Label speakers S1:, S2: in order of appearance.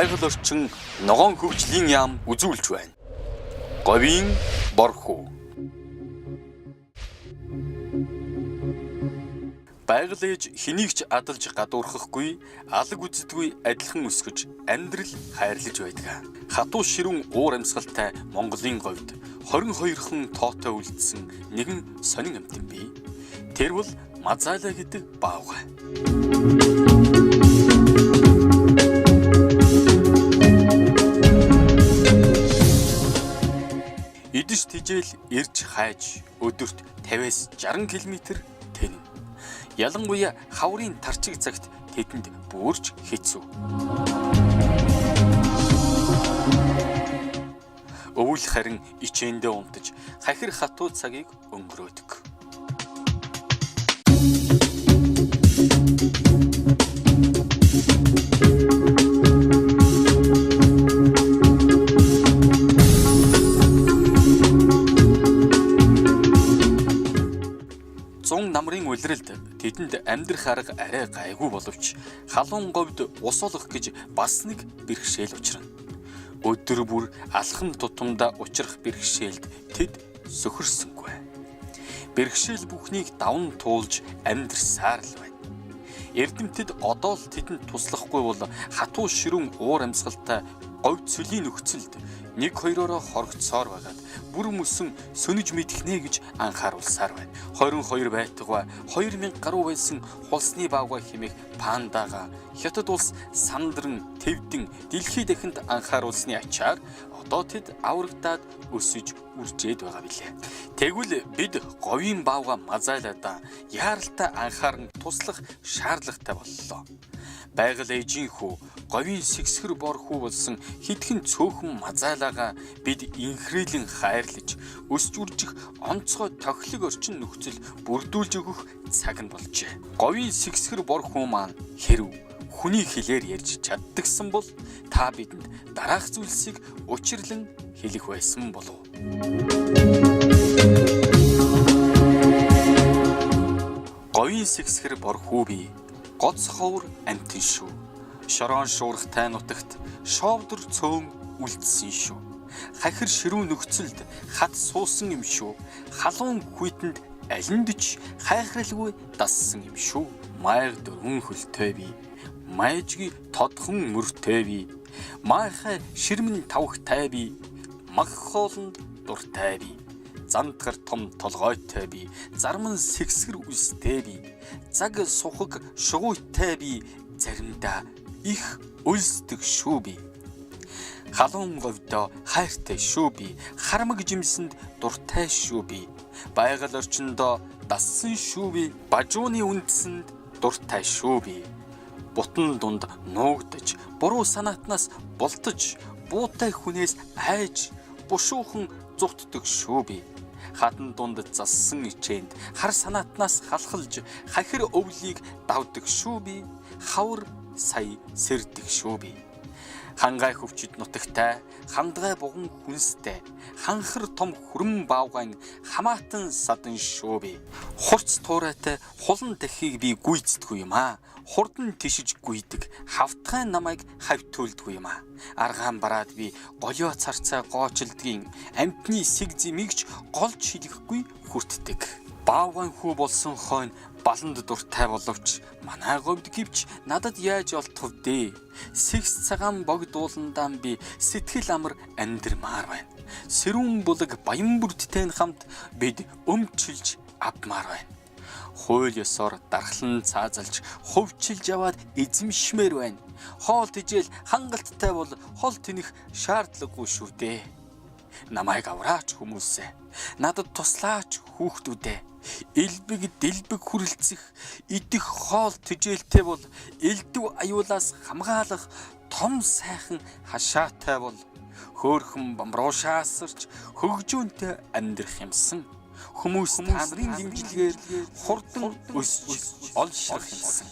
S1: Байгаль орчин ногоон хөгжлийн яам үзүүлж байна. Говийн борхүү. Байгаль ээж хэнийг ч адалж гадуурхахгүй, алаг үздэггүй адилхан өсгөж, амьдрал хайрлаж байдаг. Хатуу ширүүн уур амьсгалтай Монголын говьд 22хан тоотой үлдсэн нэгэн сонин амьтан бий. Тэр бол Мазаалаа гэдэг баавгай. Идэж тижээл ирж хайж өдөрт 50-аас 60 км тэнэ. Ялангуяа хаврын тарчиг цагт тэдэнд бүрч хэцүү. Өвөл харин ичээндээ унтаж хахир хатуу цагийг өнгөрөөдөг. Зун намрын улиралд тэдэнд амьдрах арга арай гайгүй боловч халуун говьд ус олох гэж бас нэг бэрхшээл учрна. Өдөр бүр алхам тутамдаа учрах бэрхшээлд тэд сөхөрсөнгүй. Бэрхшээл бүхнийг даван туулж амьдрсаар л байна. Эрдэмтэд одоо л тэдэнд туслахгүй бол хатуу ширүүн уур амьсгалтай говь цөлийн нөхцөлд нэг хоёроороо хорогдсоор байгаад бүр мөсөн сөнөж мэдхнэ гэж анхааруулсаар байна. 22 байтугай 2000 гаруй байсан хулсны баавгай хэмээх пандага Хятад улс сандран твдэн дэлхий дахинд анхааруулсны ачаар одоо тэд аврагдаад өсөж үржээд байгаа билээ. Тэгвэл бид говийн баавгай Мазаалада яаралтай анхааран туслах шаардлагатай боллоо. Байгаль ээжийн хүү, говийн сэгсгэр бор хүү болсон хэдхэн цөөхөн Мазаалаага бид инхрийлэн хайрлаж, өсч үржих онцгой тохилог орчин нөхцөл бүрдүүлж өгөх цаг нь болжээ. Говийн сэгсгэр бор хүү маань хэрв хүний хэлээр ярьж чаддагсан бол та бидэнд дараах зүйлсийг учирлан хэлэх байсан болов. Говийн сэгсгэр бор хүү би гоц ховор амьтан шүү. Шорон шуургатай нутагт шоовдор цөөн үлдсэн шүү. Хахир ширүүн нөхцөлд хат суусан юм шүү. Халуун хүйтэнд алинд ч хайхралгүй дассан юм шүү. Майг дөрвөн хөлтэй би. Майжги тодхон мөртэй би. Майхай ширмэн тавхтай би. Мах хоолнд дуртай би. Зантгар том толгойтой би. Зарман сэгсгэр үстэй би. Цаг сухаг шугуйтай би. Заримдаа их өлсдөг шүү би. Халуун говьдоо хайртай шүү би. Харамг жимсэнд дуртай шүү би. Байгаль орчиндоо дассан шүү би. Бажууны үндсэнд дуртай шүү би. Бутан дунд нуугдаж, буруу санаатнаас бултаж, буутай хүнээс айж, бушуухан зүхтдэг шүү би. Хатан дунд зассан ичээнд хар санаатнаас халахалж, хахир өвлийг давдаг шүү би. Хавар сая сэрдэг шүү би. Хангай хөвчд нутагтай, хандгай буган хүнстэй, ханхар том хүрэн баавгайн хамаатан садан шүү би. Хурц туурайтай хулан дахийг би гүйцэдгүй юм аа. Хурдан тишиж гүйдэг, хавтгай намайг хавьтуулдгүй юм аа. Аргаан бараад би голио царцаа гоочилдгийн, амьтны сэг зэмигч голж хилэхгүй хүртдэг. Баавгайн хүү болсон хойно баланд дуртай боловч манай говьд гэвч надад яаж олдох вэ? Сэгс цагаан богдууландаан би сэтгэл амар амьдрмаар байна. Сэрүүн булаг баян бүрдтэй нь хамт бид өмчилж авмаар байна. Хууль ёсоор дархлан цаазалж хувьчилж яваад эзэмшмээр байна. Хоол тижээл хангалттай бол хол тэнэх шаардлагагүй шүү дээ. Намайг авраач хүмүүсээ. Надад туслаач хүүхдүүдээ. Элбэг дэлбэг хүрэлцэх идэх хоол тижээлтэй бол элдв аюулаас хамгаалах том сайхан хашаатай бол хөөхөн бамруушаасарч хөгжөөнтэй амьдрах юмсан. Хүмүүс та нарын дэмжлэгээр хурдан өсөж олшрох юмсан.